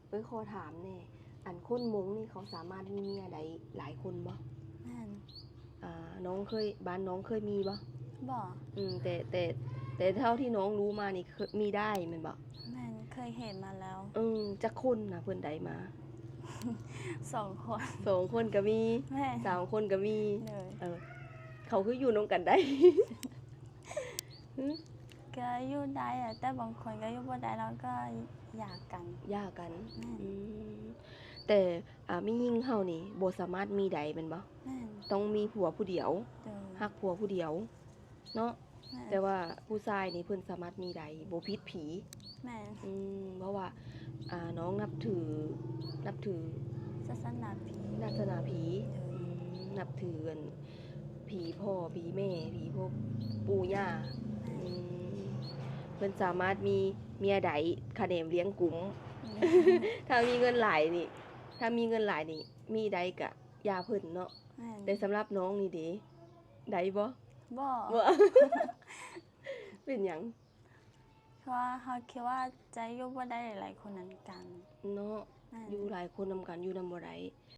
ເອີ ຂໍຖາມແດ່ ອັນຄົນມົ້ງນີ້ເຂົາສາມາດມີເມຍໄດ້ຫຼາຍຄົນບໍ່? ແມ່ນ. ອ່າ ນ້ອງເຄີຍ ບ້ານນ້ອງເຄີຍມີບໍ່? ບໍ່. ອືມ ແຕ່ ແຕ່ ແຕ່ເທົ່າທີ່ນ້ອງຮູ້ມານີ້ ເຄີຍມີໄດ້ແມ່ນບໍ່? ແມ່ນ ເຄີຍເຫັນມາແລ້ວ. ເອີ ຈັກຄົນນະເພິ່ນໄດ້ມາ? ສອງຄົນ. ສອງຄົນກໍມີ. ແມ່ນ. ສາມຄົນກໍມີ. ໂດຍ. ເອີ ເຂົາຄືຢູ່ນຳກັນໄດ້? ຫື? ກໍຢູ່ໄດ້ແຫຼະ ແຕ່ບາງຄົນກໍຢູ່ບໍ່ໄດ້ ແລ້ວກໍຢ່າກັນ. ຢ່າກັນ. ແມ່ນ. ອືມ ແຕ່ ອ່າ ແມ່ຍິງເຮົານີ້ບໍ່ສາມາດມີໄດ້ແມ່ນບໍ່? ແມ່ນ. ຕ້ອງມີຜົວຜູ້ດຽວ. ໂດຍ. ຮັກຜົວຜູ້ດຽວເນາະ. ແມ່ນ. ແຕ່ວ່າຜູ້ຊາຍນີ້ເພິ່ນສາມາດມີໄດ້ ບໍ່ຜິດຜີ. ແມ່ນ. ອືມ ເພາະວ່າ ອ່າ ນ້ອງນັບຖື ນັບຖື ສາສະໜາຜີ. ສາສະໜາຜີ. ໂດຍ. ອືມ ນັບຖືອັນ ຜີພໍ່ ຜີແມ່ ຜີພໍ່ ປູ່ຍ່າ. ແມ່ນ. ອືມ ເພິ່ນສາມາດມີເມຍໄດ້ ຄະແນມລ້ຽງກຸ້ມ. ແມ່ນ. ຖ້າມີເງິນຫຼາຍນີ້ ຖ້າມີເງິນຫຼາຍນີ້ ມີໄດ້ກະຢ່າເພິ່ນເນາະ. ແມ່ນ. ແຕ່ສຳລັບນ້ອງນີ້ເດ ໄດ້ບໍ່? ບໍ່. ບໍ່. ເປັນຫຍັງ? ເພາະວ່າເຮົາຄິດວ່າຈະຢູ່ບໍ່ໄດ້ຫຼາຍຄົນນຳກັນເນາະ. ແມ່ນ. ຢູ່ຫຼາຍຄົນນຳກັນ ຢູ່ນຳບໍ່ໄດ້.